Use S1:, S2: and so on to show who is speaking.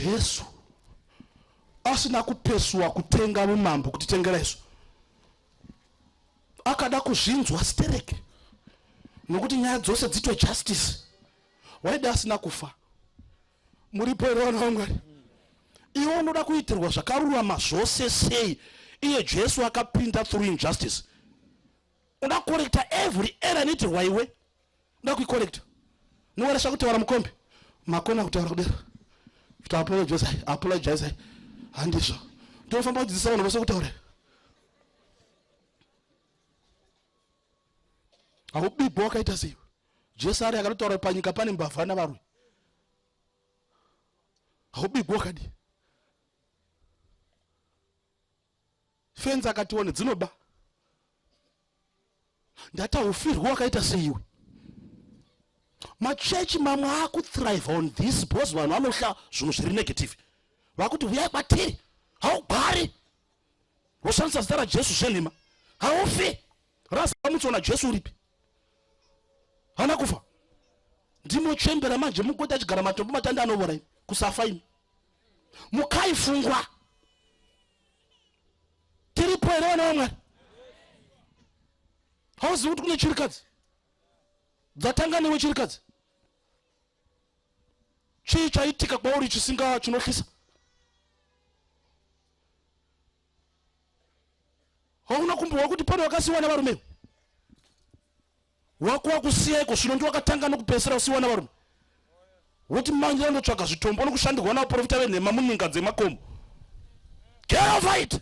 S1: Jesu asina kupesuwa kutenga umambo kutitengera isu, akada kuzvinzwa stereki nokuti nyaya dzose dzitwe justice, waida asina kufa. Muripo here vana vaMwari? Iwe unoda kuitirwa zvakarurama zvose sei? Iye Jesu akapinda through injustice. Unoda kukorekta every error inoitirwa iwe, unoda kuikorekta. Nowaresva kutaura mukombe makona kutaura kudero kuti apologize, apologize, handizvo. Ndinofamba kudzidzisa vanhu vose kutaura. Haubigwa wakaita sei? Jesu ari akatotaura panyika pane mbavha navarwi. Haubigwa wakadii? Fenzi akatione dzinoba. Ndati haufirwi wakaita sei iwe? Machechi mamwe akuthrive on this because vanhu vanohla zvinhu zviri negative. Vakuti huyai kwatiri, haugwari. Voshandisa zita raJesu zvenhema. Haufi. Rasa mutsona Jesu uripi? Hana kufa. Ndimochembera manje mukoti achigara matombo matanda anovora imi. Kusafa imi. Mukai fungwa. Tiripo here vana vaMwari? Hauzivi kuti kune chirikadzi dzatanga newe chirikadzi. Chii chaitika kwauri chisinga chinohlisa? Hauna kumbohwa kuti pane wakasiwa navarume wako wakusiya iko zvino ndiwakatanga nokupedzisira kusiwa navarume woti manje andotsvaga zvitombo nokushandirwa navaprofita venhema muninga dzemakomo. Get over it.